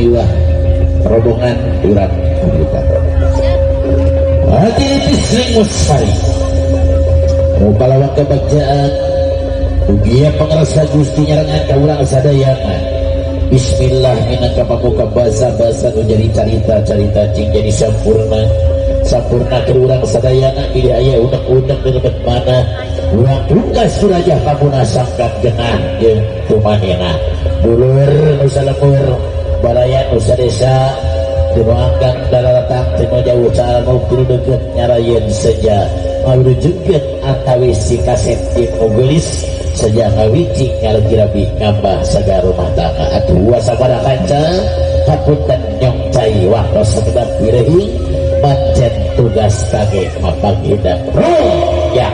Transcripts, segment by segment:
miwah rombongan urang pemerintah. Hati sing musari. Pahlawan kebagjaan Ugia pangersa Gusti nyarengan ka urang sadayana. Bismillah minangka pamuka basa-basa nu jadi carita-carita cing jadi sampurna. Sampurna ke urang sadayana bilih aya unek-unek di lebet mana urang tungkas surajah kamunasangkan genah jeung tumanina. Dulur nu salembur balaya nu sadesa tinu anggang daratang tinu jauh calmu tinu deukeut nyarayeun seja ngawujudkeun antawis si kasep jeung nu geulis seja ngawicing ngaregi rabi ngambah saga rumah tangga. Atuh wasabara kanca hapunten nyong cai waktos sakedap wirehing pancen tugas kage mapanghidang ya.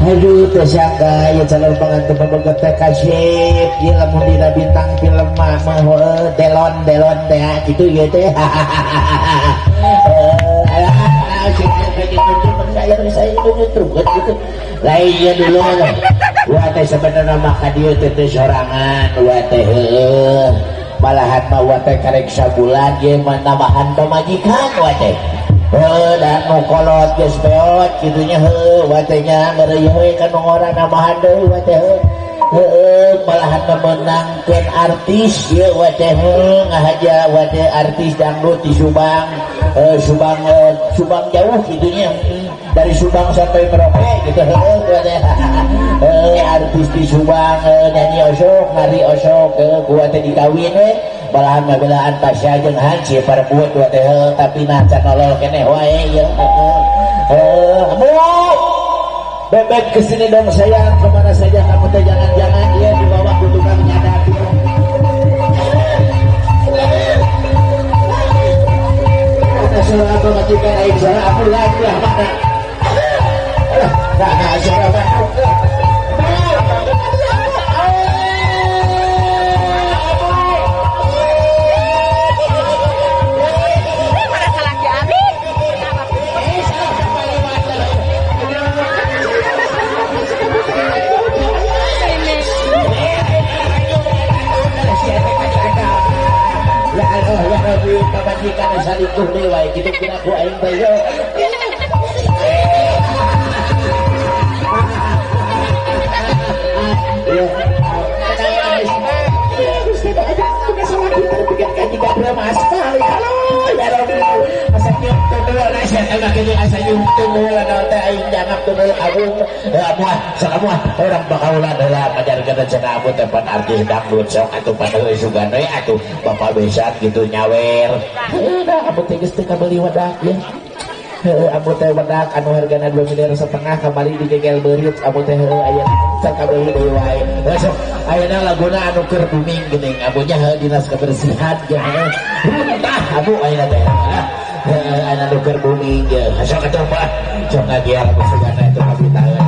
Aduh tersangka ya calon pengantin pembeget kasih dia lamun dina bintang film mah delon delon teh gitu ya teh. Lainnya dulu wah teh sebenarnya maka dia teh sorangan wah teh malahan mah wah teh karek sabulan ye mah tambahan pamajikan wah teh. Dan nu kolot geus beot kitunya heuh wah teh nya ngeureuyeuh we ka nu ngora nambahan deui wah teh. Heeh, malahan memenangkeun artis ieu we teh ngahaja we teh artis dangdut di Subang. Subang Subang jauh gitunya. Dari Subang sampai Merauke gitu heueuh we teh. Artis di Subang nyanyi osok, nari osok, gua teh dikawin we. Malahan ngabelaan Pasya jeung Hansi parebut we teh tapi nah can nolol keneh wae ieu. Heeh, Bebek kesini dong sayang, kemana saja kamu teh, jangan-jangan dia dibawa ke tukang nyadap. Ada suara apa majikan aing, suara aku lagi lah mana? Nah, suara apa? Ya Allah ya Rabbi, pamajikan salingkuh deui wae kitu kira ku aing teh yo. Orang bakaulan heula ngajarkeun cenah abu teh pan artis dangdut sok atuh pan heueuh sugan we atuh bapak besan gitu nyawer. Heuh dah abu teh geus teu kabeuli wedak ya. Heueuh abu teh wedak anu hargana 2,5 miliar kamari digegel beurit abu teh heueuh aya can kabeuli deui wae. Heuh sok ayeuna laguna anu keur booming geuning abunya heueuh dinas kebersihan ge heueuh. Runtah abu ayeuna teh. Heueuh anu keur booming ge. Sok atuh Pak. Sok ngagiar abu sugana itu kabitaeun.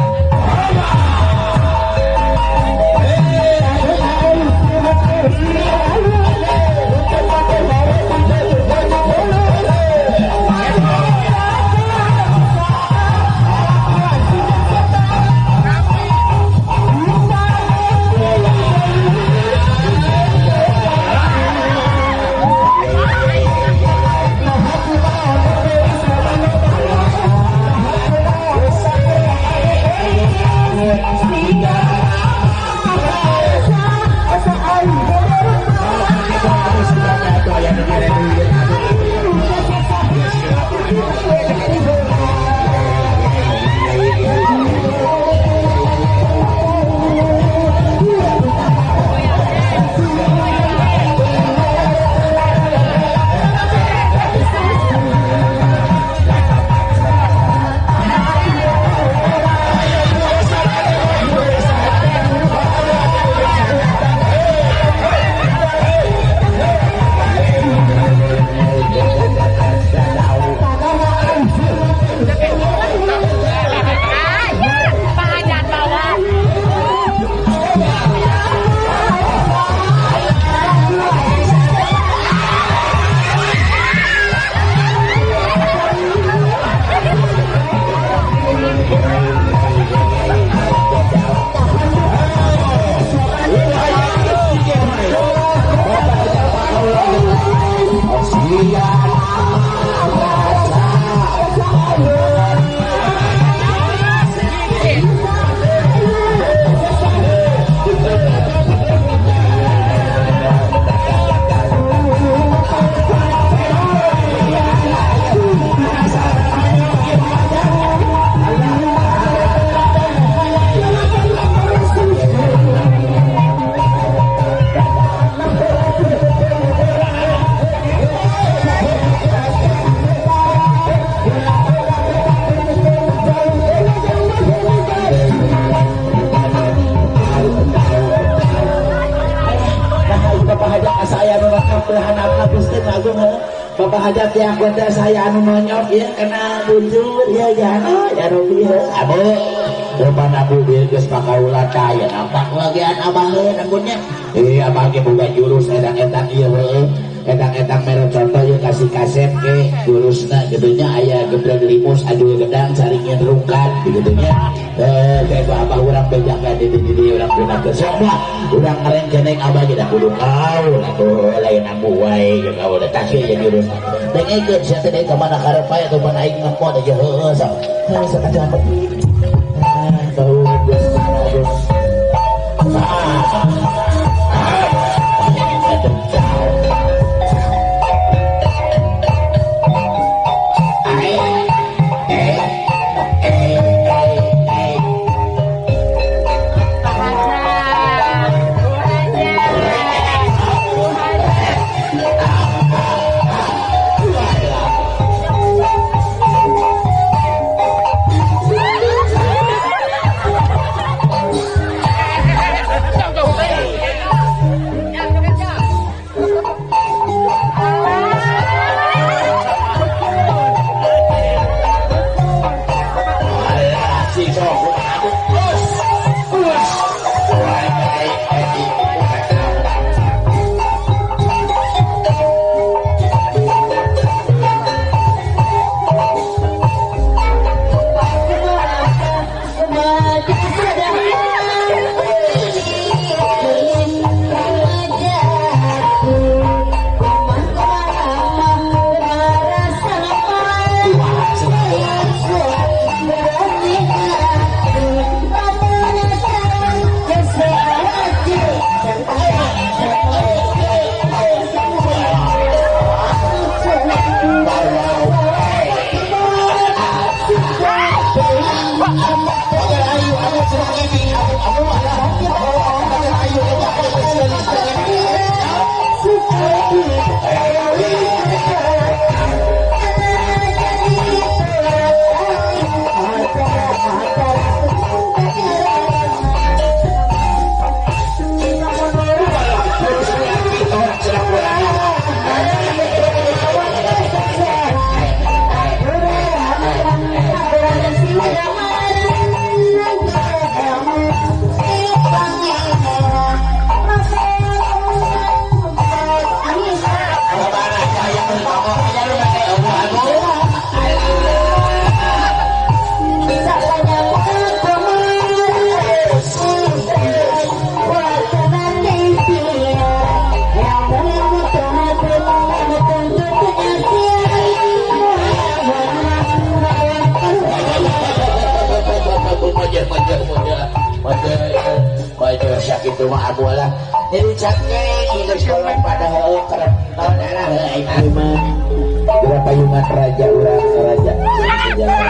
Bapak hajat ya kuda saya anu nonyok ya kena bujur ya ya ya Robi abu depan abu dia geus pakaula ya nampak bagian abah heuh nanggunnya abah ge boga jurus edang-edang ieu heueuh edang-edang mere contoh ieu kasih kasep ge jurusna gitunya aya gebreg limus adu gedang caringin rungkad gitunya kayak abah urang bejakan di di urang gunakeun sok lah urang ngarengkenek abah ge da kudu kaul atuh lain ambu wae jeung kaul tah kieu jadi jurusna dengekeun sia teh ka mana karep wae atuh mana aing mah moal aja heueuh sok heuh sakacang bau geus geus. Jadi cakeng geus kolot pada heueuh kerep naon era heueuh mah. Geura payungan raja urang raja raja.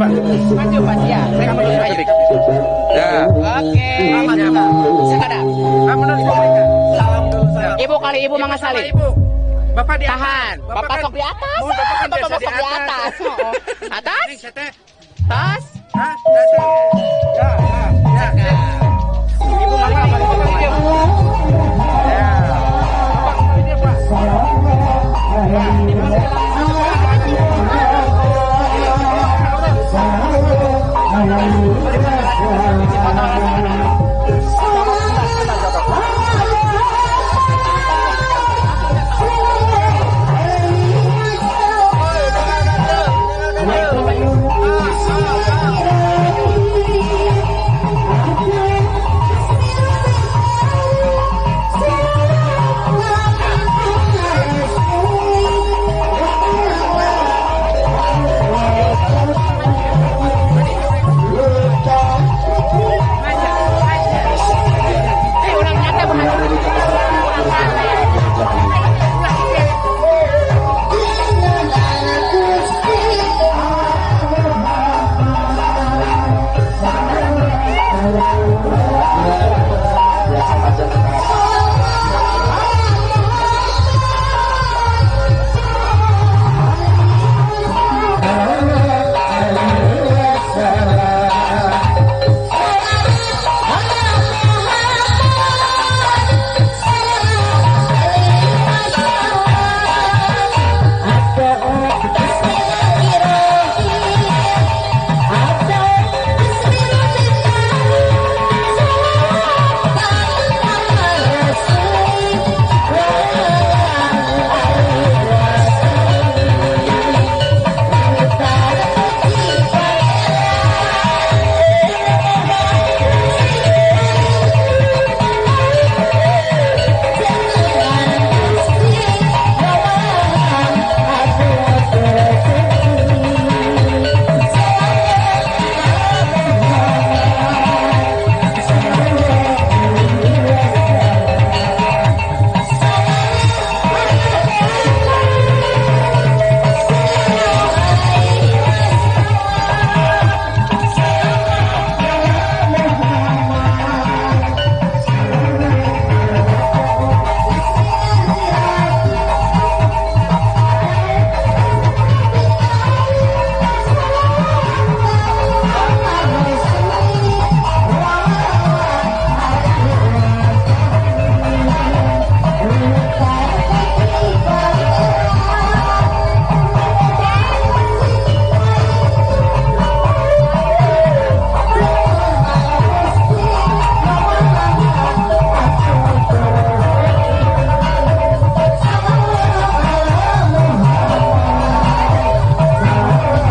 Pak. Maju, Pak, ya. Saya mundur sedikit. Ya. Oke. Sekadar. Ah, mundur sedikit. Salam dulu, salam. Ibu kali ibu mangga Sama salin. Ibu. Bapak di atas. Tahan. Bapak kan- sok di atas. Oh, Bapak kan Bapak biasa sok di atas. Oh. Atas. Ini saya teh Tas.